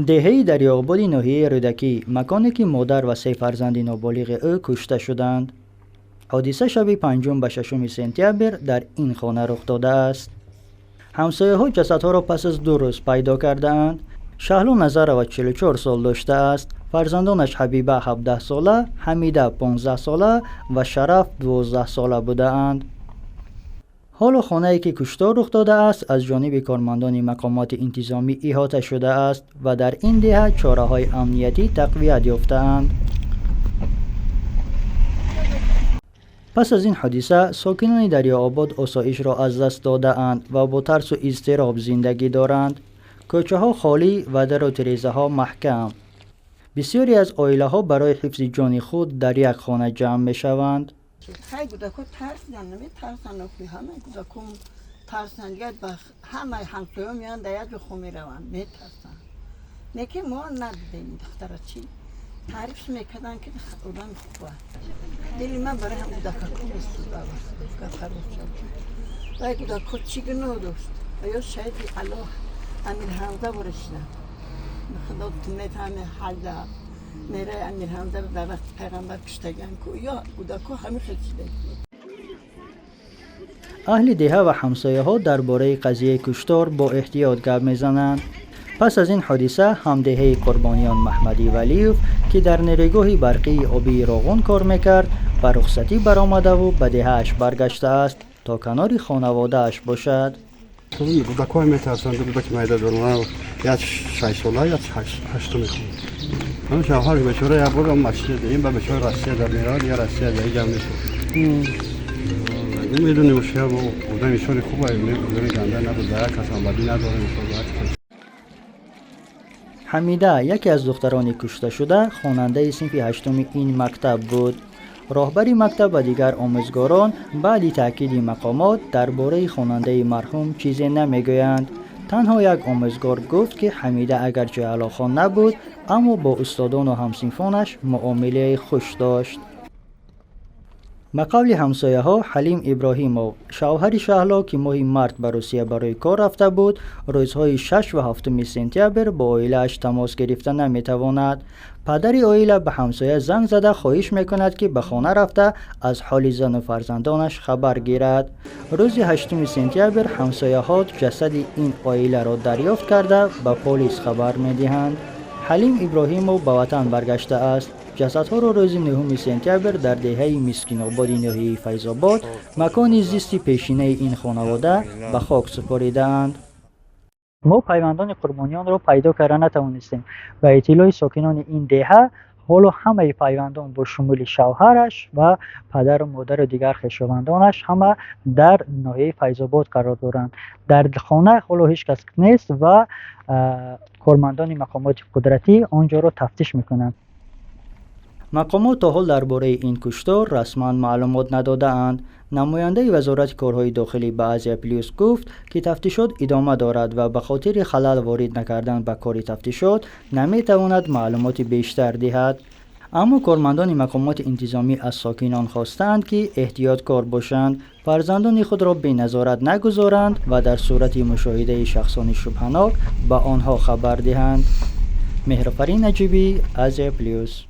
Деҳаи Дарёободи ноҳияи Рӯдакӣ, маконе ки модар ва се фарзанди ноболиғи ӯ кушта шуданд. Ҳодиса шаби 5 ба 6 сентябр дар ин хона рух додааст. Ҳамсояҳо ҷасадҳоро пас аз 2 рӯз пайдо кардаанд. Шаҳло Назарова 44 сол доштааст. Фарзандонаш Ҳабиба 17 сола, Ҳамида 15 сола ва Шараф 12 сола будаанд. Ҳоло хонае ки куштор рух додааст, аз ҷониби кормандони мақомоти интизомӣ иҳота шудааст ва дар ин деҳа чораҳои амниятӣ тақвият ёфтаанд. Пас аз ин ҳодиса сокинони Дарёобод осоишро аз даст додаанд ва бо тарсу изтироб зиндагӣ доранд. Кӯчаҳо холӣ ва дару тирезаҳо маҳкам. Бисёре аз оилаҳо барои ҳифзи ҷони худ дар як хона ҷамъ мешаванд. Хай, кӯдакҳо тарсиданд, наметарсанд, ҳамаи кӯдакҳо тарсанд, дигар ба ҳамаи ҳамсояҳо меоянд, дар як ҷо хоб мераванд, метарсанд. Лекин мо надидем духтара, чӣ таърифш мекарданд, ки одами хуб аст. Дили ман барои ҳам кӯдакако месӯзад. Вай кӯдакҳо чӣ гуноҳ дошт? Ё шаҳиди Аллоҳ Амир Ҳамза борашиданд. Худо мефаҳме, ҳалла мераи Амир Ҳамза дар вақти пайғамбар куштаган ку, ё кӯдакҳо ҳамин хел шуда. Аҳли деҳа ва ҳамсояҳо дар бораи қазияи куштор бо эҳтиёт гап мезананд. Пас аз ин ҳодиса ҳамдеҳаи қурбониён Маҳмадӣ Валиев, ки дар нерӯгоҳи барқии обии Роғун кор мекард, ба рухсатӣ баромадаву ба деҳааш баргаштааст, то канори хонаводааш бошад. Кӯдакҳое метарсанд, кӯдаки майда дорам, як 6 сола, як ҳашту мехонад. Ҳамин шавҳарш бечора як бор машина ин ба бечора Россия дар меравад, я Россия дар иҷам нест. Медонем, одами бисёри хуб, одами ганда набуд, ба як касам бадӣ надорем. Ҳамида, яке аз духтарони кушташуда, хонандаи синфи ҳаштуми ин мактаб буд. Роҳбари мактаб ва дигар омӯзгорон баъди таъкиди мақомот дар бораи хонандаи марҳум чизе намегӯянд. Танҳо як омӯзгор гуфт, ки Ҳамида агарчи аълохон набуд, аммо бо устодону ҳамсинфонаш муомилаи хуш дошт. Ба қавли ҳамсояҳо, Ҳалим Иброҳимов, шавҳари Шаҳло, ки моҳи март ба Русия барои кор рафта буд, рӯзҳои 6 ва 7 сентябр бо оилааш тамос гирифта наметавонад. Падари оила ба ҳамсоя занг зада хоҳиш мекунад, ки ба хона рафта аз ҳоли зану фарзандонаш хабар гирад. Рӯзи 8 сентябр ҳамсояҳо ҷасади ин оиларо дарёфт карда, ба полис хабар медиҳанд. Ҳалим Иброҳимов ба ватан баргаштааст. Ҷасадҳоро рӯзи 9 сентябр дар деҳаи Мискинободи ноҳияи Файзобод, макони зисти пешинаи ин хонавода, ба хок супоридаанд. Мо пайвандони қурбониёнро пайдо карда натавонистем. Ба иттилои сокинони ин деҳа, ҳоло ҳамаи пайвандон бо шумули шавҳараш ва падару модару дигар хешовандонаш ҳама дар ноҳияи Файзобод қарор доранд. Дар хона ҳоло ҳеҷ кас нест ва кормандони мақомоти қудратӣ он ҷоро тафтиш мекунанд. Мақомот то ҳол дар бораи ин куштор расман маълумот надодаанд. Намояндаи Вазорати корҳои дохилӣ ба Азия Плюс гуфт, ки тафтишот идома дорад ва ба хотири халал ворид накардан ба кори тафтишот наметавонад маълумоти бештар диҳад. Аммо кормандони мақомоти интизомӣ аз сокинон хостаанд, ки эҳтиёткор бошанд, фарзандони худро беназорат нагузоранд ва дар сурати мушоҳидаи шахсони шубҳанок ба онҳо хабар диҳанд. Меҳрофарин Наҷибӣ, Азия Плюс.